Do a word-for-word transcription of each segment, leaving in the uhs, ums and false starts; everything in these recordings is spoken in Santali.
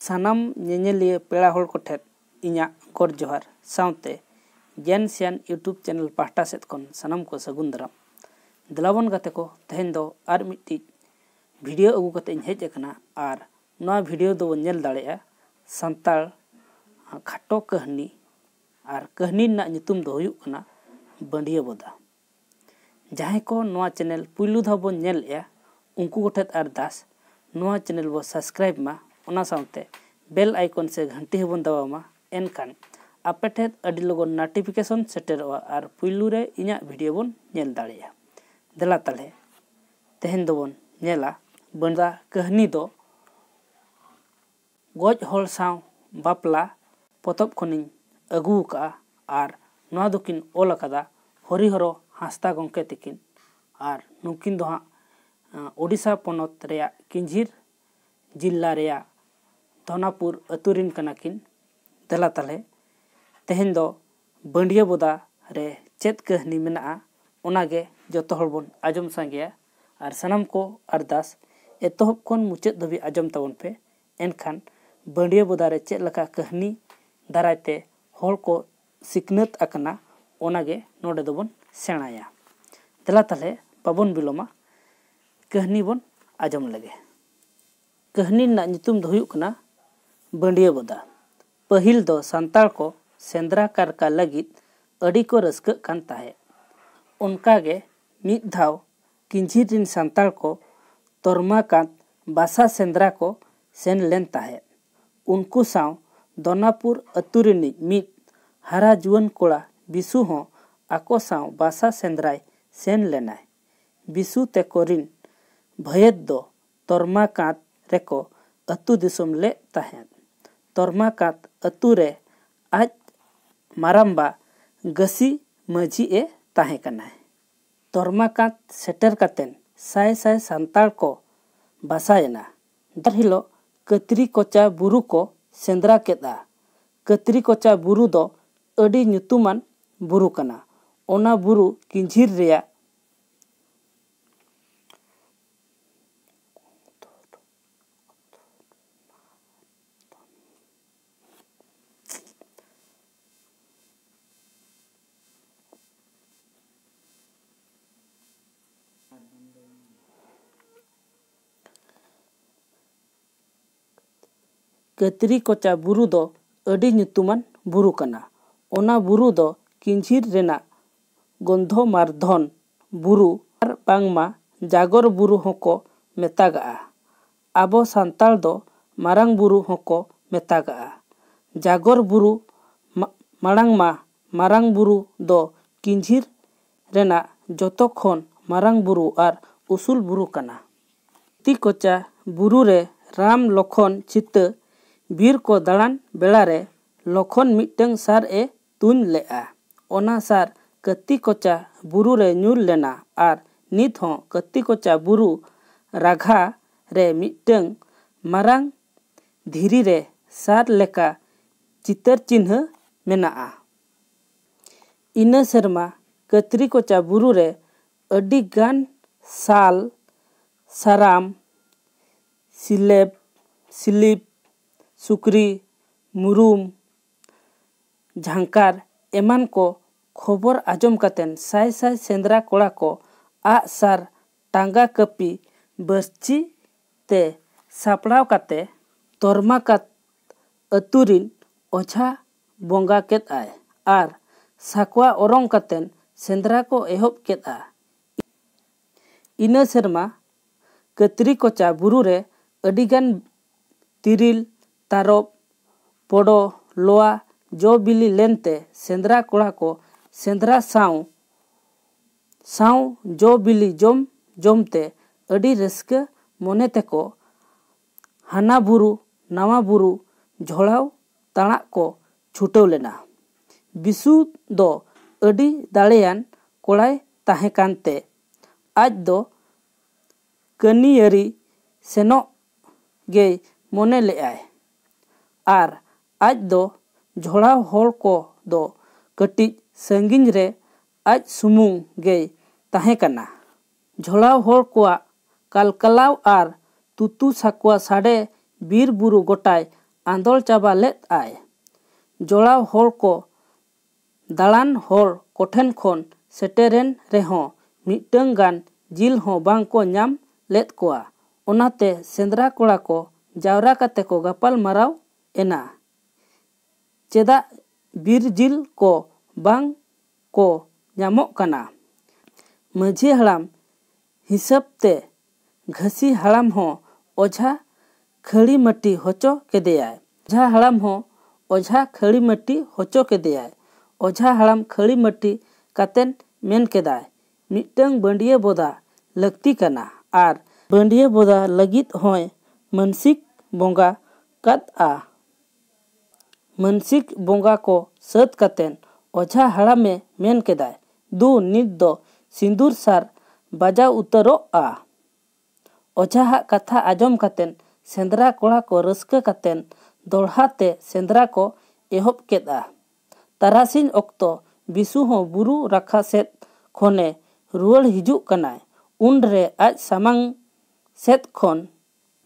ᱥᱟᱱᱟᱢ ᱧᱮᱧᱮᱞᱤᱭᱟᱹ ᱯᱮᱲᱟ ᱦᱚᱲ ᱠᱚᱴᱷᱮᱱ ᱤᱧᱟᱹᱜ ᱜᱚᱰ ᱡᱚᱦᱟᱨ ᱥᱟᱶᱛᱮ ᱜᱮᱱ ᱥᱤᱭᱟᱱ YouTube ᱪᱮᱱᱮᱞ ᱯᱟᱦᱴᱟ ᱥᱮᱫ ᱠᱷᱚᱱ ᱥᱟᱱᱟᱢ ᱠᱚ ᱥᱟᱹᱜᱩᱱ ᱫᱟᱨᱟᱢ᱾ ᱫᱮᱞᱟᱵᱚᱱ ᱜᱟᱛᱮ ᱠᱚ, ᱛᱮᱦᱮᱧ ᱫᱚ ᱟᱨ ᱢᱤᱫᱴᱤᱡ ᱵᱷᱤᱰᱤᱭᱳ ᱟᱹᱜᱩ ᱠᱟᱛᱮ ᱤᱧ ᱦᱮᱡ ᱟᱠᱟᱱᱟ᱾ ᱟᱨ ᱱᱚᱣᱟ ᱵᱷᱤᱰᱤᱭᱳ ᱫᱚᱵᱚᱱ ᱧᱮᱞ ᱫᱟᱲᱮᱭᱟᱜᱼᱟ ᱥᱟᱱᱛᱟᱲ ᱠᱷᱟᱴᱚ ᱠᱟᱹᱦᱱᱤ, ᱟᱨ ᱠᱟᱹᱦᱱᱤ ᱨᱮᱱᱟᱜ ᱧᱩᱛᱩᱢ ᱫᱚ ᱦᱩᱭᱩᱜ ᱠᱟᱱᱟ ᱵᱟᱹᱰᱭᱟᱹ ᱵᱚᱫᱟ᱾ ᱡᱟᱦᱟᱸᱭ ᱠᱚ ᱱᱚᱣᱟ ᱪᱮᱱᱮᱞ ᱯᱩᱭᱞᱩ ᱫᱷᱟᱣ ᱵᱚᱱ ᱧᱮᱞᱮᱜᱼᱟ, ᱩᱱᱠᱩ ᱠᱚᱴᱷᱮᱱ ᱟᱨᱫᱟᱥ, ᱱᱚᱣᱟ ᱪᱮᱱᱮᱞ ᱵᱚ ᱥᱟᱵᱥᱠᱨᱟᱭᱤᱵ ᱢᱟ, ᱚᱱᱟ ᱥᱟᱶᱛᱮ ᱵᱮᱞ ᱟᱭᱠᱚᱱ ᱥᱮ ᱜᱷᱟᱱᱴᱤ ᱦᱚᱸᱵᱚᱱ ᱫᱟᱵᱟᱣ ᱢᱟ᱾ ᱮᱱᱠᱷᱟᱱ ᱟᱯᱮ ᱴᱷᱮᱱ ᱟᱹᱰᱤ ᱞᱚᱜᱚᱱ ᱱᱳᱴᱤᱯᱷᱤᱠᱮᱥᱚᱱ ᱥᱮᱴᱮᱨᱚᱜᱼᱟ ᱟᱨ ᱯᱩᱭᱞᱩ ᱨᱮ ᱤᱧᱟᱹᱜ ᱵᱷᱤᱰᱤᱭᱳ ᱵᱚᱱ ᱧᱮᱞ ᱫᱟᱲᱮᱭᱟᱜᱼᱟ᱾ ᱫᱮᱞᱟ ᱛᱟᱦᱞᱮ, ᱛᱮᱦᱮᱧ ᱫᱚᱵᱚᱱ ᱧᱮᱞᱟ ᱵᱟᱹᱰᱭᱟᱹ ᱵᱚᱫᱟ ᱠᱟᱹᱦᱱᱤ ᱫᱚ ᱜᱚᱡ ᱦᱚᱲ ᱥᱟᱶ ᱵᱟᱯᱞᱟ ᱯᱚᱛᱚᱵ ᱠᱷᱚᱱᱤᱧ ᱟᱹᱜᱩ ᱟᱠᱟᱫᱼᱟ᱾ ᱟᱨ ᱱᱚᱣᱟ ᱫᱚᱠᱤᱱ ᱚᱞ ᱟᱠᱟᱫᱟ ᱦᱚᱨᱤᱦᱚᱨᱚ ᱦᱟᱸᱥᱫᱟ ᱜᱚᱢᱠᱮ ᱛᱤᱠᱤᱱ᱾ ᱟᱨ ᱱᱩᱠᱤᱱ ᱫᱚ ᱦᱟᱸᱜ, ᱟᱸ, ᱳᱰᱤᱥᱟ ᱯᱚᱱᱚᱛ ᱨᱮᱭᱟᱜ ᱠᱤᱧᱡᱷᱤᱨ ᱡᱤᱞᱟ ᱨᱮᱭᱟᱜ ᱫᱷᱚᱱᱟᱯᱩᱨ ᱟᱹᱛᱩ ᱨᱤᱱ ᱠᱟᱱᱟ ᱠᱤᱱ᱾ ᱫᱮᱞᱟ ᱛᱟᱦᱞᱮ, ᱛᱮᱦᱮᱧ ᱫᱚ ᱵᱟᱹᱰᱭᱟᱹ ᱵᱚᱫᱟ ᱨᱮ ᱪᱮᱫ ᱠᱟᱹᱦᱱᱤ ᱢᱮᱱᱟᱜᱼᱟ, ᱚᱱᱟᱜᱮ ᱡᱚᱛᱚ ᱦᱚᱲ ᱵᱚᱱ ᱟᱸᱡᱚᱢ ᱥᱟᱸᱜᱮᱭᱟ᱾ ᱟᱨ ᱥᱟᱱᱟᱢ ᱠᱚ ᱟᱨᱫᱟᱥ, ᱮᱛᱚᱦᱚᱵ ᱠᱷᱚᱱ ᱢᱩᱪᱟᱹᱫ ᱫᱷᱟᱹᱵᱤᱡ ᱟᱸᱡᱚᱢ ᱛᱟᱵᱚᱱ ᱯᱮ᱾ ᱮᱱᱠᱷᱟᱱ ᱵᱟᱹᱰᱭᱟᱹ ᱵᱚᱫᱟ ᱨᱮ ᱪᱮᱫ ᱞᱮᱠᱟ ᱠᱟᱹᱦᱱᱤ ᱫᱟᱨᱟᱭ ᱛᱮ ᱦᱚᱲ ᱠᱚ ᱥᱤᱠᱷᱱᱟᱹᱛ ᱟᱠᱟᱱᱟ, ᱚᱱᱟᱜᱮ ᱱᱚᱰᱮ ᱫᱚᱵᱚᱱ ᱥᱮᱬᱟᱭᱟ᱾ ᱫᱮᱞᱟ ᱛᱟᱦᱞᱮ, ᱵᱟᱵᱚᱱ ᱵᱤᱞᱚᱢᱟ, ᱠᱟᱹᱦᱱᱤ ᱵᱚᱱ ᱟᱸᱡᱚᱢ ᱞᱮᱜᱮ᱾ ᱠᱟᱹᱦᱱᱤ ᱨᱮᱱᱟᱜ ᱧᱩᱛᱩᱢ ᱫᱚ ᱦᱩᱭᱩᱜ ᱠᱟᱱᱟ ᱵᱟᱹᱰᱭᱟᱹ ᱵᱚᱫᱟ᱾ ᱯᱟᱹᱦᱤᱞ ᱫᱚ ᱥᱟᱱᱛᱟᱲ ᱠᱚ ᱥᱮᱸᱫᱽᱨᱟ ᱠᱟᱨᱠᱟ ᱞᱟᱹᱜᱤᱫ ᱟᱹᱰᱤ ᱠᱚ ᱨᱟᱹᱥᱠᱟᱹᱜ ᱠᱟᱱ ᱛᱟᱦᱮᱸᱫ᱾ ᱚᱱᱠᱟᱜᱮ ᱢᱤᱫ ᱫᱷᱟᱣ ᱠᱤᱧᱡᱷᱤᱨ ᱨᱤᱱ ᱥᱟᱱᱛᱟᱲ ᱠᱚ ᱛᱚᱨᱢᱟ ᱠᱟᱸᱛ ᱵᱟᱥᱟ ᱥᱮᱸᱫᱽᱨᱟ ᱠᱚ ᱥᱮᱱ ᱞᱮᱱ ᱛᱟᱦᱮᱸᱫ᱾ ᱩᱱᱠᱩ ᱥᱟᱶ ᱫᱚᱱᱟᱯᱩᱨ ᱟᱹᱛᱩ ᱨᱤᱱᱤᱡ ᱢᱤᱫ ᱦᱟᱨᱟ ᱡᱩᱣᱟᱹᱱ ᱠᱚᱲᱟ ᱵᱤᱥᱩ ᱦᱚᱸ ᱟᱠᱚ ᱥᱟᱶ ᱵᱟᱥᱟ ᱥᱮᱸᱫᱽᱨᱟᱭ ᱥᱮᱱ ᱞᱮᱱᱟᱭ᱾ ᱵᱤᱥᱩ ᱛᱮᱠᱚ ᱨᱤᱱ ᱵᱷᱟᱹᱭᱟᱹᱛ ᱫᱚ ᱛᱚᱨᱢᱟ ᱠᱟᱸᱛ ᱨᱮᱠᱚ ᱟᱹᱛᱩ ᱫᱤᱥᱚᱢ ᱞᱮᱫ ᱛᱟᱦᱮᱸᱫ᱾ ᱛᱚᱨᱢᱟ ᱠᱟᱸᱛ ᱟᱹᱛᱩ ᱨᱮ ᱟᱡ ᱢᱟᱨᱟᱢᱵᱟ ᱜᱟᱹᱥᱤ ᱢᱟᱹᱡᱷᱤ ᱮ ᱛᱟᱦᱮᱸ ᱠᱟᱱᱟᱭ᱾ ᱛᱚᱨᱢᱟ ᱠᱟᱸᱛ ᱥᱮᱴᱮᱨ ᱠᱟᱛᱮᱱ ᱥᱟᱭ ᱥᱟᱭ ᱥᱟᱱᱛᱟᱲ ᱠᱚ ᱵᱟᱥᱟᱭᱮᱱᱟ᱾ ᱫᱚᱥᱟᱨ ᱦᱤᱞᱳᱜ ᱠᱟᱹᱛᱨᱤ ᱠᱚᱪᱟ ᱵᱩᱨᱩ ᱠᱚ ᱥᱮᱸᱫᱽᱨᱟ ᱠᱮᱫᱼᱟ᱾ ᱠᱟᱹᱛᱨᱤ ᱠᱚᱪᱟ ᱵᱩᱨᱩ ᱫᱚ ᱟᱹᱰᱤ ᱧᱩᱛᱩᱢᱟᱱ ᱵᱩᱨᱩ ᱠᱟᱱᱟ᱾ ᱚᱱᱟ ᱵᱩᱨᱩ ᱠᱤᱧᱡᱷᱤᱨ ᱨᱮᱭᱟᱜ ᱠᱟᱹᱛᱨᱤ ᱠᱚᱪᱟ ᱵᱩᱨᱩ ᱫᱚ ᱟᱹᱰᱤ ᱧᱩᱛᱩᱢᱟᱱ ᱵᱩᱨᱩ ᱠᱟᱱᱟ᱾ ᱚᱱᱟ ᱵᱩᱨᱩ ᱫᱚ ᱠᱤᱧᱡᱷᱤᱨ ᱨᱮᱱᱟᱜ ᱜᱚᱱᱫᱷᱚᱢᱟᱨᱫᱷᱚᱱ ᱵᱩᱨᱩ ᱟᱨ ᱵᱟᱝᱢᱟ ᱡᱟᱜᱚᱨ ᱵᱩᱨᱩ ᱦᱚᱸᱠᱚ ᱢᱮᱛᱟᱜᱟᱜᱼᱟ᱾ ᱟᱵᱚ ᱥᱟᱱᱛᱟᱲ ᱫᱚ ᱢᱟᱨᱟᱝ ᱵᱩᱨᱩ ᱦᱚᱸᱠᱚ ᱢᱮᱛᱟᱜᱟᱜᱼᱟ᱾ ᱡᱟᱜᱚᱨ ᱵᱩᱨᱩ ᱢᱟ-, ᱢᱟᱲᱟᱝ ᱢᱟ ᱢᱟᱨᱟᱝ ᱵᱩᱨᱩ ᱫᱚ ᱠᱤᱧᱡᱷᱤᱨ ᱨᱮᱱᱟᱜ ᱡᱚᱛᱚ ᱠᱷᱚᱱ ᱢᱟᱨᱟᱝ ᱵᱩᱨᱩ ᱟᱨ ᱩᱥᱩᱞ ᱵᱩᱨᱩ ᱠᱟᱱᱟ᱾ ᱠᱟᱹᱛᱨᱤ ᱠᱚᱪᱟ ᱵᱩᱨᱩ ᱨᱮ ᱨᱟᱢ, ᱞᱚᱠᱷᱚᱱ, ᱥᱤᱛᱟᱹ ᱵᱤᱨ ᱠᱚ ᱫᱟᱬᱟᱱ ᱵᱮᱲᱟ ᱨᱮ ᱞᱚᱠᱷᱚᱱ ᱢᱤᱫᱴᱟᱝ ᱥᱟᱨ ᱮ ᱛᱩᱧ ᱞᱮᱫᱼᱟ᱾ ᱚᱱᱟ ᱥᱟᱨ ᱠᱟᱹᱛᱨᱤ ᱠᱚᱪᱟ ᱵᱩᱨᱩ ᱨᱮ ᱧᱩᱨ ᱞᱮᱱᱟ ᱟᱨ ᱱᱤᱛ ᱦᱚᱸ ᱠᱟᱹᱛᱨᱤ ᱠᱚᱪᱟ ᱵᱩᱨᱩ ᱨᱟᱜᱷᱟ ᱨᱮ ᱢᱤᱫᱴᱟᱝ ᱢᱟᱨᱟᱝ ᱫᱷᱤᱨᱤ ᱨᱮ ᱥᱟᱨ ᱞᱮᱠᱟ ᱪᱤᱛᱟᱹᱨ ᱪᱤᱱᱦᱟᱹ ᱢᱮᱱᱟᱜᱼᱟ᱾ ᱤᱱᱟᱹ ᱥᱮᱨᱢᱟ ᱠᱟᱹᱛᱨᱤ ᱠᱚᱪᱟ ᱵᱩᱨᱩ ᱨᱮ ᱟᱹᱰᱤ ᱜᱟᱱ ᱥᱟᱞ, ᱥᱟᱨᱟᱢ, ᱥᱤᱞᱮᱵ, ᱥᱤᱞᱤᱯ, ᱥᱩᱠᱨᱤ, ᱢᱩᱨᱩᱢ, ᱡᱷᱟᱝᱠᱟᱨ ᱮᱢᱟᱱ ᱠᱚ ᱠᱷᱚᱵᱚᱨ ᱟᱸᱡᱚᱢ ᱠᱟᱛᱮᱱ ᱥᱟᱭ ᱥᱟᱭ ᱥᱮᱸᱫᱽᱨᱟ ᱠᱚᱲᱟ ᱠᱚ ᱟᱜ ᱥᱟᱨ ᱴᱟᱸᱜᱟ ᱠᱟᱹᱯᱤ ᱵᱟᱹᱨᱪᱷᱤ ᱛᱮ ᱥᱟᱯᱲᱟᱣ ᱠᱟᱛᱮ ᱛᱚᱨᱢᱟᱠᱟᱛ ᱟᱹᱛᱩ ᱨᱤᱱ ᱚᱡᱷᱟ ᱵᱚᱸᱜᱟ ᱠᱮᱫ ᱟᱭ ᱟᱨ ᱥᱟᱠᱣᱟ ᱚᱨᱚᱝ ᱠᱟᱛᱮᱱ ᱥᱮᱸᱫᱽᱨᱟ ᱠᱚ ᱮᱦᱚᱵ ᱠᱮᱫᱼᱟ᱾ ᱤᱱᱟᱹ ᱥᱮᱨᱢᱟ ᱠᱟᱹᱛᱨᱤ ᱠᱚᱪᱟ ᱵᱩᱨᱩ ᱨᱮ ᱟᱹᱰᱤᱜᱟᱱ ᱛᱤᱨᱤᱞ, ᱛᱟᱨᱚᱵ, ᱯᱚᱰᱚ, ᱞᱚᱣᱟ ᱡᱚ ᱵᱤᱞᱤ ᱞᱮᱱᱛᱮ ᱥᱮᱸᱫᱽᱨᱟ ᱠᱚᱲᱟ ᱠᱚ ᱥᱮᱸᱫᱽᱨᱟ ᱥᱟᱶ ᱥᱟᱶ ᱡᱚ ᱵᱤᱞᱤ ᱡᱚᱢ ᱡᱚᱢ ᱛᱮ ᱟᱹᱰᱤ ᱨᱟᱹᱥᱠᱟᱹ ᱢᱚᱱᱮ ᱛᱮᱠᱚ ᱦᱟᱱᱟ ᱵᱩᱨᱩ ᱱᱟᱣᱟ ᱵᱩᱨᱩ ᱡᱷᱚᱲᱟᱣ ᱛᱟᱲᱟᱜ ᱠᱚ ᱪᱷᱩᱴᱟᱹᱣ ᱞᱮᱱᱟ᱾ ᱵᱤᱥᱩ ᱫᱚ ᱟᱹᱰᱤ ᱫᱟᱲᱮᱭᱟᱱ ᱠᱚᱲᱟᱭ ᱛᱟᱦᱮᱸ ᱠᱟᱱᱛᱮ ᱟᱡ ᱫᱚ ᱠᱟᱹᱱᱤᱭᱟᱹᱨᱤ ᱥᱮᱱᱚᱜ ᱜᱮᱭ ᱢᱚᱱᱮ ᱞᱮᱫᱼᱟᱭ ᱟᱨ ᱟᱡ ᱫᱚ ᱡᱷᱚᱲᱟᱣ ᱦᱚᱲ ᱠᱚ ᱫᱚ ᱠᱟᱹᱴᱤᱡ ᱥᱟᱺᱜᱤᱧ ᱨᱮ ᱟᱡ ᱥᱩᱢᱩᱝ ᱜᱮᱭ ᱛᱟᱦᱮᱸ ᱠᱟᱱᱟ᱾ ᱡᱷᱚᱲᱟᱣ ᱦᱚᱲ ᱠᱚᱣᱟᱜ ᱠᱟᱞᱠᱟᱞᱟᱣ ᱟᱨ ᱛᱩᱛᱩ ᱥᱟᱠᱣᱟ ᱥᱟᱰᱮ ᱵᱤᱨ ᱵᱩᱨᱩ ᱜᱚᱴᱟᱭ ᱟᱸᱫᱚᱲ ᱪᱟᱵᱟ ᱞᱮᱫ ᱟᱭ᱾ ᱡᱷᱚᱲᱟᱣ ᱦᱚᱲ ᱠᱚ ᱫᱟᱬᱟᱱ ᱦᱚᱲ ᱠᱚᱴᱷᱮᱱ ᱠᱷᱚᱱ ᱥᱮᱴᱮᱨᱮᱱ ᱨᱮᱦᱚᱸ ᱢᱤᱫᱴᱟᱹᱝ ᱜᱟᱱ ᱡᱤᱞ ᱦᱚᱸ ᱵᱟᱝ ᱠᱚ ᱧᱟᱢ ᱞᱮᱫ ᱠᱚᱣᱟ᱾ ᱚᱱᱟᱛᱮ ᱥᱮᱸᱫᱽᱨᱟ ᱠᱚᱲᱟ ᱠᱚ ᱡᱟᱣᱨᱟ ᱠᱟᱛᱮ ᱠᱚ ᱜᱟᱯᱟᱞ ᱢᱟᱨᱟᱣ ᱮᱱᱟ᱾ ᱪᱮᱫᱟᱜ ᱵᱤᱨ ᱡᱤᱞ ᱠᱚ ᱵᱟᱝ ᱠᱚ ᱧᱟᱢᱚᱜ ᱠᱟᱱᱟ? ᱢᱟᱹᱡᱷᱤ ᱦᱟᱲᱟᱢ ᱦᱤᱥᱟᱹᱵ ᱛᱮ ᱜᱷᱟᱹᱥᱤ ᱦᱟᱲᱟᱢ ᱦᱚᱸ ᱚᱡᱷᱟ ᱠᱷᱟᱹᱲᱤ ᱢᱟᱹᱴᱤ ᱦᱚᱪᱚ ᱠᱮᱫᱮᱭᱟᱭ᱾ ᱚᱡᱷᱟ ᱦᱟᱲᱟᱢ ᱦᱚᱸ ᱚᱡᱷᱟ ᱠᱷᱟᱹᱲᱤ ᱢᱟᱹᱴᱤ ᱦᱚᱪᱚ ᱠᱮᱫᱮᱭᱟᱭ᱾ ᱚᱡᱷᱟ ᱦᱟᱲᱟᱢ ᱠᱷᱟᱹᱲᱤ ᱢᱟᱹᱴᱤ ᱠᱟᱛᱮᱱ ᱢᱮᱱ ᱠᱮᱫᱟᱭ, ᱢᱤᱫᱴᱟᱹᱝ ᱵᱟᱹᱰᱭᱟᱹ ᱵᱚᱫᱟ ᱞᱟᱹᱠᱛᱤ ᱠᱟᱱᱟ ᱟᱨ ᱵᱟᱹᱰᱭᱟᱹ ᱵᱚᱫᱟ ᱞᱟᱹᱜᱤᱫ ᱦᱚᱸᱭ ᱢᱟᱹᱱᱥᱤᱠ ᱵᱚᱸᱜᱟ ᱠᱟᱫᱼᱟ᱾ ᱢᱟᱹᱱᱥᱤᱠ ᱵᱚᱸᱜᱟ ᱠᱚ ᱥᱟᱹᱛ ᱠᱟᱛᱮᱱ ᱚᱡᱷᱟ ᱦᱟᱲᱟᱢᱮ ᱢᱮᱱ ᱠᱮᱫᱟᱭ, ᱫᱩ ᱱᱤᱛ ᱫᱚ ᱥᱤᱸᱫᱩᱨ ᱥᱟᱨ ᱵᱟᱡᱟᱣ ᱩᱛᱟᱹᱨᱚᱜᱼᱟ᱾ ᱚᱡᱷᱟᱦᱟᱜ ᱠᱟᱛᱷᱟ ᱟᱸᱡᱚᱢ ᱠᱟᱛᱮᱱ ᱥᱮᱸᱫᱽᱨᱟ ᱠᱚᱲᱟ ᱠᱚ ᱨᱟᱹᱥᱠᱟᱹ ᱠᱟᱛᱮᱱ ᱫᱚᱲᱦᱟ ᱛᱮ ᱥᱮᱸᱫᱽᱨᱟ ᱠᱚ ᱮᱦᱚᱵ ᱠᱮᱫᱼᱟ᱾ ᱛᱟᱨᱟᱥᱤᱧ ᱚᱠᱛᱚ ᱵᱤᱥᱩ ᱦᱚᱸ ᱵᱩᱨᱩ ᱨᱟᱠᱷᱟ ᱥᱮᱫ ᱠᱷᱚᱱᱮ ᱨᱩᱣᱟᱹᱲ ᱦᱤᱡᱩᱜ ᱠᱟᱱᱟᱭ᱾ ᱩᱱᱨᱮ ᱟᱡ ᱥᱟᱢᱟᱝ ᱥᱮᱫ ᱠᱷᱚᱱ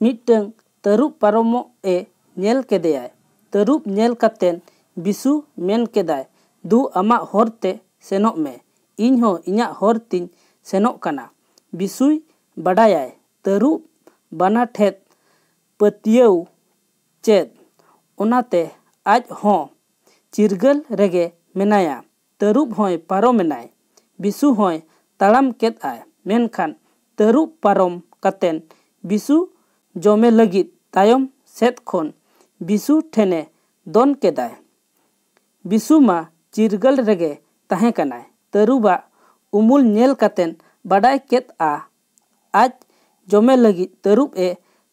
ᱢᱤᱫᱴᱟᱹᱝ ᱛᱟᱹᱨᱩᱵ ᱯᱟᱨᱚᱢᱚᱜ ᱮ ᱧᱮᱞ ᱠᱮᱫᱮᱭᱟᱭ᱾ ᱛᱟᱹᱨᱩᱵ ᱧᱮᱞ ᱠᱟᱛᱮᱱ ᱵᱤᱥᱩ ᱢᱮᱱ ᱠᱮᱫᱟᱭ, ᱫᱩ ᱟᱢᱟᱜ ᱦᱚᱨ ᱛᱮ ᱥᱮᱱᱚᱜ ᱢᱮ, ᱤᱧ ᱦᱚᱸ ᱤᱧᱟᱹᱜ ᱦᱚᱨ ᱛᱤᱧ ᱥᱮᱱᱚᱜ ᱠᱟᱱᱟ᱾ ᱵᱤᱥᱩᱭ ᱵᱟᱰᱟᱭᱟᱭ ᱛᱟᱹᱨᱩᱵ ᱵᱟᱱᱟ ᱴᱷᱮᱫ ᱯᱟᱹᱛᱭᱟᱹᱣ ᱪᱮᱫ, ᱚᱱᱟᱛᱮ ᱟᱡ ᱦᱚᱸ ᱪᱤᱨᱜᱟᱹᱞ ᱨᱮᱜᱮ ᱢᱮᱱᱟᱭᱟ᱾ ᱛᱟᱹᱨᱩᱵ ᱦᱚᱸᱭ ᱯᱟᱨᱚᱢᱮᱱᱟᱭ᱾ ᱵᱤᱥᱩ ᱦᱚᱸᱭ ᱛᱟᱲᱟᱢ ᱠᱮᱫᱼᱟᱭ᱾ ᱢᱮᱱᱠᱷᱟᱱ ᱛᱟᱹᱨᱩᱵ ᱯᱟᱨᱚᱢ ᱠᱟᱛᱮᱱ ᱵᱤᱥᱩ ᱡᱚᱢᱮ ᱞᱟᱹᱜᱤᱫ ᱛᱟᱭᱚᱢ ᱥᱮᱫ ᱠᱷᱚᱱ ᱵᱤᱥᱩ ᱴᱷᱮᱱᱮ ᱫᱚᱱ ᱠᱮᱫᱟᱭ᱾ ᱵᱤᱥᱩ ᱢᱟ ᱪᱤᱨᱜᱟᱹᱞ ᱨᱮᱜᱮ ᱛᱟᱦᱮᱸ ᱠᱟᱱᱟᱭ᱾ ᱛᱟᱹᱨᱩᱵᱟᱜ ᱩᱢᱩᱞ ᱧᱮᱞ ᱠᱟᱛᱮᱱ ᱵᱟᱰᱟᱭ ᱠᱮᱫᱼᱟ, ᱟᱡ ᱡᱚᱢᱮ ᱞᱟᱹᱜᱤᱫ ᱛᱟᱹᱨᱩᱵ ᱮ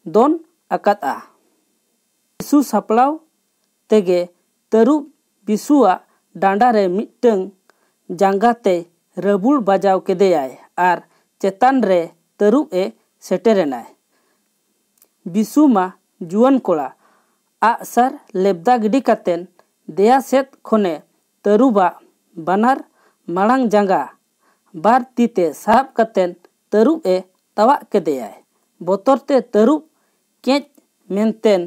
ᱫᱚᱱ ᱟᱠᱟᱫᱼᱟ᱾ ᱵᱤᱥᱩ ᱥᱟᱯᱲᱟᱣ ᱛᱮᱜᱮ ᱛᱟᱹᱨᱩᱵ ᱵᱤᱥᱩᱣᱟᱜ ᱰᱟᱸᱰᱟ ᱨᱮ ᱢᱤᱫᱴᱟᱹᱝ ᱡᱟᱸᱜᱟ ᱛᱮᱭ ᱨᱟᱹᱵᱩᱲ ᱵᱟᱡᱟᱣ ᱠᱮᱫᱮᱭᱟᱭ ᱟᱨ ᱪᱮᱛᱟᱱ ᱨᱮ ᱛᱟᱹᱨᱩᱵ ᱮ ᱥᱮᱴᱮᱨᱮᱱᱟᱭ᱾ ᱵᱤᱥᱩ ᱢᱟ ᱡᱩᱣᱟᱹᱱ ᱠᱚᱲᱟ, ᱟᱜᱼᱥᱟᱨ ᱞᱮᱵᱫᱟ ᱜᱤᱰᱤ ᱠᱟᱛᱮᱱ ᱫᱮᱭᱟ ᱥᱮᱫ ᱠᱷᱚᱱᱮ ᱛᱟᱹᱨᱩᱵᱟᱜ ᱵᱟᱱᱟᱨ ᱢᱟᱲᱟᱝ ᱡᱟᱸᱜᱟ ᱵᱟᱨ ᱛᱤ ᱛᱮ ᱥᱟᱵ ᱠᱟᱛᱮᱱ ᱛᱟᱹᱨᱩᱵ ᱮ ᱛᱟᱣᱟᱜ ᱠᱮᱫᱮᱭᱟᱭ᱾ ᱵᱚᱛᱚᱨ ᱛᱮ ᱛᱟᱹᱨᱩᱵ ᱠᱮᱸᱪ ᱢᱮᱱᱛᱮᱱ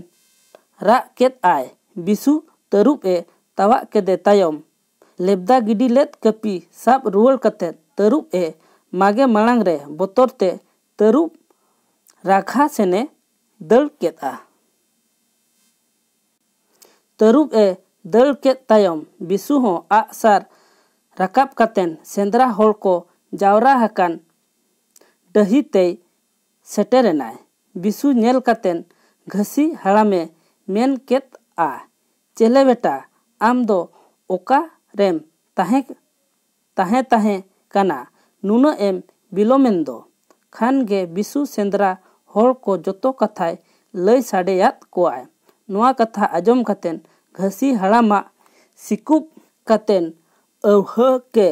ᱨᱟᱜ ᱠᱮᱫ ᱟᱭ᱾ ᱵᱤᱥᱩ ᱛᱟᱹᱨᱩᱵ ᱮ ᱛᱟᱣᱟᱜ ᱠᱮᱫᱮ ᱛᱟᱭᱚᱢ ᱞᱮᱵᱫᱟ ᱜᱤᱰᱤ ᱞᱮᱫ ᱠᱟᱹᱯᱤ ᱥᱟᱵ ᱨᱩᱣᱟᱹᱲ ᱠᱟᱛᱮ ᱛᱟᱹᱨᱩᱵ ᱮ ᱢᱟᱜᱮ ᱢᱟᱲᱟᱝ ᱨᱮ ᱵᱚᱛᱚᱨ ᱛᱮ ᱛᱟᱹᱨᱩᱵ ᱨᱟᱠᱷᱟ ᱥᱮᱱᱮ ᱫᱟᱹᱲ ᱠᱮᱫᱼᱟ᱾ ᱛᱟᱹᱨᱩᱵ ᱮ ᱫᱟᱹᱲ ᱠᱮᱫ ᱛᱟᱭᱚᱢ ᱵᱤᱥᱩ ᱦᱚᱸ ᱟᱜ ᱥᱟᱨ ᱨᱟᱠᱟᱵ ᱠᱟᱛᱮᱱ ᱥᱮᱸᱫᱽᱨᱟ ᱦᱚᱲ ᱠᱚ ᱡᱟᱣᱨᱟ ᱟᱠᱟᱱ ᱰᱟᱹᱦᱤ ᱛᱮᱭ ᱥᱮᱴᱮᱨᱮᱱᱟᱭ᱾ ᱵᱤᱥᱩ ᱧᱮᱞ ᱠᱟᱛᱮᱱ ᱜᱷᱟᱹᱥᱤ ᱦᱟᱲᱟᱢᱮ ᱢᱮᱱ ᱠᱮᱫᱼᱟ, "ᱪᱮᱞᱮ ᱵᱮᱴᱟ, ᱟᱢ ᱫᱚ ᱚᱠᱟ ᱨᱮᱢ ᱛᱟᱦᱮᱸ ᱛᱟᱦᱮᱸ ᱛᱟᱦᱮᱸ ᱠᱟᱱᱟ, ᱱᱩᱱᱟᱹᱜ ᱮᱢ ᱵᱤᱞᱚᱢᱮᱱ ᱫᱚ?" ᱠᱷᱟᱱ ᱜᱮ ᱵᱤᱥᱩ ᱥᱮᱸᱫᱽᱨᱟ ᱦᱚᱲ ᱠᱚ ᱡᱚᱛᱚ ᱠᱟᱛᱷᱟᱭ ᱞᱟᱹᱭ ᱥᱟᱰᱮᱭᱟᱫ ᱠᱚᱣᱟᱭ᱾ ᱱᱚᱣᱟ ᱠᱟᱛᱷᱟ ᱟᱸᱡᱚᱢ ᱠᱟᱛᱮᱱ ᱜᱷᱟᱹᱥᱤ ᱦᱟᱲᱟᱢᱟᱜ ᱥᱤᱠᱩᱵ ᱠᱟᱛᱮᱱ ᱟᱹᱣᱦᱟᱹ ᱜᱮ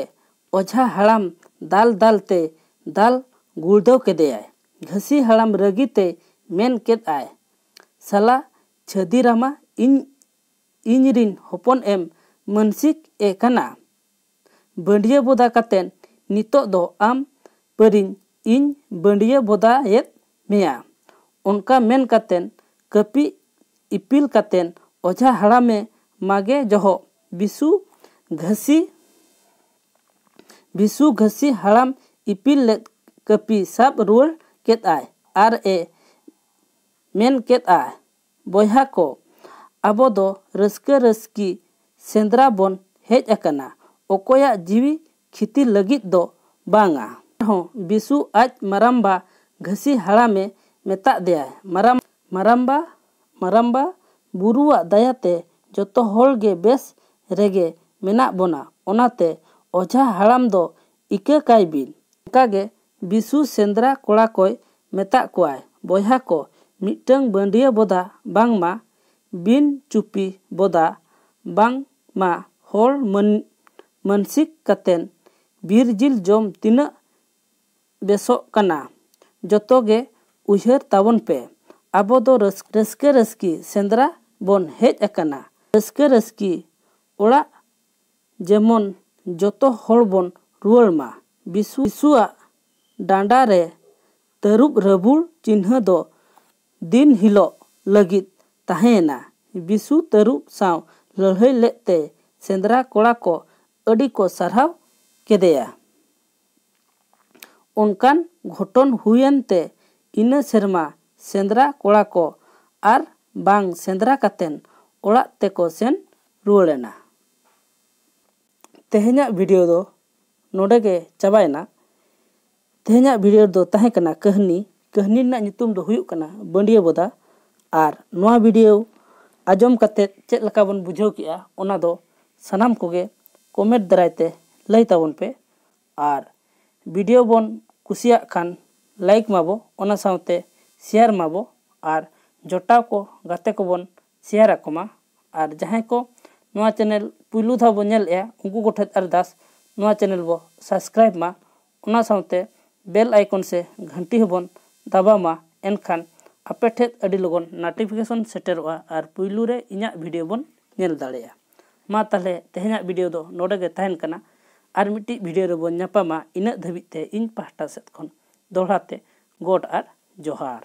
ᱚᱡᱷᱟ ᱦᱟᱲᱟᱢ ᱫᱟᱞ ᱫᱟᱞ ᱛᱮ ᱫᱟᱞ ᱜᱩᱲᱫᱟᱹᱣ ᱠᱮᱫᱮᱭᱟᱭ᱾ ᱜᱷᱟᱹᱥᱤ ᱦᱟᱲᱟᱢ ᱨᱟᱹᱜᱤ ᱛᱮᱭ ᱢᱮᱱ ᱠᱮᱫᱼᱟᱭ, "ᱥᱟᱞᱟ ᱪᱷᱟᱹᱫᱤ ᱨᱟᱢᱟ, ᱤᱧ ᱤᱧ ᱨᱤᱱ ᱦᱚᱯᱚᱱ ᱮᱢ ᱢᱟᱹᱱᱥᱤᱠ ᱮ ᱠᱟᱱᱟ? ᱵᱟᱹᱰᱭᱟᱹ ᱵᱚᱫᱟ ᱠᱟᱛᱮᱱ ᱱᱤᱛᱚᱜ ᱫᱚ ᱟᱢ ᱯᱟᱹᱨᱤᱧ ᱤᱧ ᱵᱟᱹᱰᱭᱟᱹ ᱵᱚᱫᱟᱭᱮᱫ ᱢᱮᱭᱟ᱾" ᱚᱱᱠᱟ ᱢᱮᱱ ᱠᱟᱛᱮᱱ ᱠᱟᱹᱯᱤ ᱤᱯᱤᱞ ᱠᱟᱛᱮᱱ ᱚᱡᱷᱟ ᱦᱟᱲᱟᱢᱮ ᱢᱟᱜᱮ ᱡᱚᱦᱚᱜ ᱵᱤᱥᱩ ᱜᱷᱟᱹᱥᱤ ᱵᱤᱥᱩ ᱜᱷᱟᱹᱥᱤ ᱦᱟᱲᱟᱢ ᱤᱯᱤᱞ ᱞᱮᱫ ᱠᱟᱹᱯᱤ ᱥᱟᱵ ᱨᱩᱣᱟᱹᱲ ᱠᱮᱫᱼᱟᱭ ᱟᱨ ᱮ ᱢᱮᱱ ᱠᱮᱫᱼᱟ, "ᱵᱚᱭᱦᱟ ᱠᱚ, ᱟᱵᱚ ᱫᱚ ᱨᱟᱹᱥᱠᱟᱹ ᱨᱟᱹᱥᱠᱤ ᱥᱮᱸᱫᱽᱨᱟ ᱵᱚᱱ ᱦᱮᱡ ᱟᱠᱟᱱᱟ, ᱚᱠᱚᱭᱟᱜ ᱡᱤᱣᱤ ᱠᱷᱤᱛᱤ ᱞᱟᱹᱜᱤᱫ ᱫᱚ ᱵᱟᱝᱟ᱾" ᱟᱨᱦᱚᱸ ᱵᱤᱥᱩ ᱟᱡ ᱢᱟᱨᱟᱢᱵᱟ ᱜᱷᱟᱹᱥᱤ ᱦᱟᱲᱟᱢᱮ ᱢᱮᱛᱟᱫ ᱫᱮᱭᱟᱭ, "ᱢᱟᱨᱟᱢ-, ᱢᱟᱨᱟᱢᱵᱟ, ᱢᱟᱨᱟᱢᱵᱟ, ᱵᱩᱨᱩᱣᱟᱜ ᱫᱟᱭᱟᱛᱮ ᱡᱚᱛᱚ ᱦᱚᱲ ᱜᱮ ᱵᱮᱥ ᱨᱮᱜᱮ ᱢᱮᱱᱟᱜ ᱵᱚᱱᱟ, ᱚᱱᱟᱛᱮ ᱚᱡᱷᱟ ᱦᱟᱲᱟᱢ ᱫᱚ ᱤᱠᱟᱹ ᱠᱟᱭ ᱵᱤᱱ᱾" ᱚᱱᱠᱟᱜᱮ ᱵᱤᱥᱩ ᱥᱮᱸᱫᱽᱨᱟ ᱠᱚᱲᱟ ᱠᱚᱭ ᱢᱮᱛᱟᱜ ᱠᱚᱣᱟᱭ, "ᱵᱚᱭᱦᱟ ᱠᱚ, ᱢᱤᱫᱴᱟᱹᱝ ᱵᱟᱹᱰᱭᱟᱹ ᱵᱚᱫᱟ ᱵᱟᱝᱢᱟ ᱵᱤᱱ ᱪᱩᱯᱤ ᱵᱚᱫᱟ ᱵᱟᱝᱢᱟ ᱦᱚᱲ ᱢᱟᱹᱱ-, ᱢᱟᱹᱱᱥᱤᱠ ᱠᱟᱛᱮᱱ ᱵᱤᱨ ᱡᱤᱞ ᱡᱚᱢ ᱛᱤᱱᱟᱹᱜ ᱵᱮᱥᱚᱜ ᱠᱟᱱᱟ, ᱡᱚᱛᱚ ᱜᱮ ᱩᱭᱦᱟᱹᱨ ᱛᱟᱵᱚᱱ ᱯᱮ᱾ ᱟᱵᱚ ᱫᱚ ᱨᱟᱹᱥ-, ᱨᱟᱹᱥᱠᱟᱹ ᱨᱟᱹᱥᱠᱤ ᱥᱮᱸᱫᱽᱨᱟ ᱵᱚᱱ ᱦᱮᱡ ᱟᱠᱟᱱᱟ᱾ ᱨᱟᱹᱥᱠᱟᱹ ᱨᱟᱹᱥᱠᱤ ᱚᱲᱟᱜ ᱡᱮᱢᱚᱱ ᱡᱚᱛᱚ ᱦᱚᱲ ᱵᱚᱱ ᱨᱩᱣᱟᱹᱲ ᱢᱟ᱾" ᱵᱤᱥᱩ, ᱵᱤᱥᱩᱣᱟᱜ ᱰᱟᱸᱰᱟ ᱨᱮ ᱛᱟᱹᱨᱩᱵ ᱨᱟᱹᱵᱩᱲ ᱪᱤᱱᱦᱟᱹ ᱫᱚ ᱫᱤᱱ ᱦᱤᱞᱚᱜ ᱞᱟᱹᱜᱤᱫ ᱛᱟᱦᱮᱸᱭᱮᱱᱟ᱾ ᱵᱤᱥᱩ ᱛᱟᱹᱨᱩᱵ ᱥᱟᱶ ᱞᱟᱹᱲᱦᱟᱹᱭ ᱞᱮᱫ ᱛᱮ ᱥᱮᱸᱫᱽᱨᱟ ᱠᱚᱲᱟ ᱠᱚ ᱟᱹᱰᱤ ᱠᱚ ᱥᱟᱨᱦᱟᱣ ᱠᱮᱫᱮᱭᱟ᱾ ᱚᱱᱠᱟᱱ ᱜᱷᱚᱴᱚᱱ ᱦᱩᱭᱮᱱ ᱛᱮ ᱤᱱᱟᱹ ᱥᱮᱨᱢᱟ ᱥᱮᱸᱫᱽᱨᱟ ᱠᱚᱲᱟ ᱠᱚ ᱟᱨ ᱵᱟᱝ ᱥᱮᱸᱫᱽᱨᱟ ᱠᱟᱛᱮᱱ ᱚᱲᱟᱜ ᱛᱮᱠᱚ ᱥᱮᱱ ᱨᱩᱣᱟᱹᱲ ᱮᱱᱟ᱾ ᱛᱮᱦᱮᱧᱟᱜ ᱵᱷᱤᱰᱤᱭᱳ ᱫᱚ ᱱᱚᱰᱮ ᱜᱮ ᱪᱟᱵᱟᱭᱮᱱᱟ᱾ ᱛᱮᱦᱮᱧᱟᱜ ᱵᱷᱤᱰᱤᱭᱳ ᱫᱚ ᱛᱟᱦᱮᱸ ᱠᱟᱱᱟ ᱠᱟᱹᱦᱱᱤ᱾ ᱠᱟᱹᱦᱱᱤ ᱨᱮᱱᱟᱜ ᱧᱩᱛᱩᱢ ᱫᱚ ᱦᱩᱭᱩᱜ ᱠᱟᱱᱟ ᱵᱟᱹᱰᱭᱟᱹ ᱵᱚᱫᱟ᱾ ᱟᱨ ᱱᱚᱣᱟ ᱵᱷᱤᱰᱤᱭᱳ ᱟᱸᱡᱚᱢ ᱠᱟᱛᱮᱫ ᱪᱮᱫ ᱞᱮᱠᱟ ᱵᱚᱱ ᱵᱩᱡᱷᱟᱹᱣ ᱠᱮᱜᱼᱟ, ᱚᱱᱟ ᱫᱚ ᱥᱟᱱᱟᱢ ᱠᱚᱜᱮ ᱠᱚᱢᱮᱱᱴ ᱫᱟᱨᱟᱭ ᱛᱮ ᱞᱟᱹᱭ ᱛᱟᱵᱚᱱ ᱯᱮ᱾ ᱟᱨ ᱵᱷᱤᱰᱤᱭᱳ ᱵᱚᱱ ᱠᱩᱥᱤᱭᱟᱜ ᱠᱷᱟᱱ ᱞᱟᱭᱤᱠ ᱢᱟᱵᱚ, ᱚᱱᱟ ᱥᱟᱶᱛᱮ ᱥᱮᱭᱟᱨ ᱢᱟᱵᱚ, ᱟᱨ ᱡᱚᱴᱟᱣ ᱠᱚ ᱜᱟᱛᱮ ᱠᱚᱵᱚᱱ ᱥᱮᱭᱟᱨ ᱟᱠᱚ ᱢᱟ᱾ ᱟᱨ ᱡᱟᱦᱟᱸᱭ ᱠᱚ ᱱᱚᱣᱟ ᱪᱮᱱᱮᱞ ᱯᱩᱭᱞᱩ ᱫᱷᱟᱣ ᱵᱚ ᱧᱮᱞᱮᱜᱼᱟ, ᱩᱱᱠᱩ ᱠᱚᱴᱷᱮᱱ ᱟᱨᱫᱟᱥ, ᱱᱚᱣᱟ ᱪᱮᱱᱮᱞ ᱵᱚ ᱥᱟᱵᱥᱠᱨᱟᱭᱤᱵ ᱢᱟ, ᱚᱱᱟ ᱥᱟᱶᱛᱮ ᱵᱮᱞ ᱟᱭᱠᱚᱱ ᱥᱮ ᱜᱷᱟᱱᱴᱤ ᱦᱚᱸᱵᱚᱱ ᱫᱟᱵᱟᱣ ᱢᱟ᱾ ᱮᱱᱠᱷᱟᱱ ᱟᱯᱮ ᱴᱷᱮᱱ ᱟᱹᱰᱤ ᱞᱚᱜᱚᱱ ᱱᱳᱴᱤᱯᱷᱤᱠᱮᱥᱚᱱ ᱥᱮᱴᱮᱨᱚᱜᱼᱟ ᱟᱨ ᱯᱩᱭᱞᱩ ᱨᱮ ᱤᱧᱟᱹᱜ ᱵᱷᱤᱰᱤᱭᱳ ᱵᱚᱱ ᱧᱮᱞ ᱫᱟᱲᱮᱭᱟᱜᱼᱟ᱾ ᱢᱟ ᱛᱟᱦᱚᱞᱮ ᱛᱮᱦᱮᱧᱟᱜ ᱵᱷᱤᱰᱤᱭᱳ ᱫᱚ ᱱᱚᱰᱮ ᱜᱮ ᱛᱟᱦᱮᱱ ᱠᱟᱱᱟ᱾ ᱟᱨ ᱢᱤᱫᱴᱤᱡ ᱵᱷᱤᱰᱤᱭᱳ ᱨᱮᱵᱚᱱ ᱧᱟᱯᱟᱢᱟ᱾ ᱤᱱᱟᱹᱜ ᱫᱷᱟᱹᱵᱤᱡ ᱛᱮ ᱤᱧ ᱯᱟᱦᱴᱟ ᱥᱮᱫ ᱠᱷᱚᱱ ᱫᱚᱦᱲᱟ ᱛᱮ ᱜᱚᱰ ᱟᱨ ᱡᱚᱦᱟᱨ᱾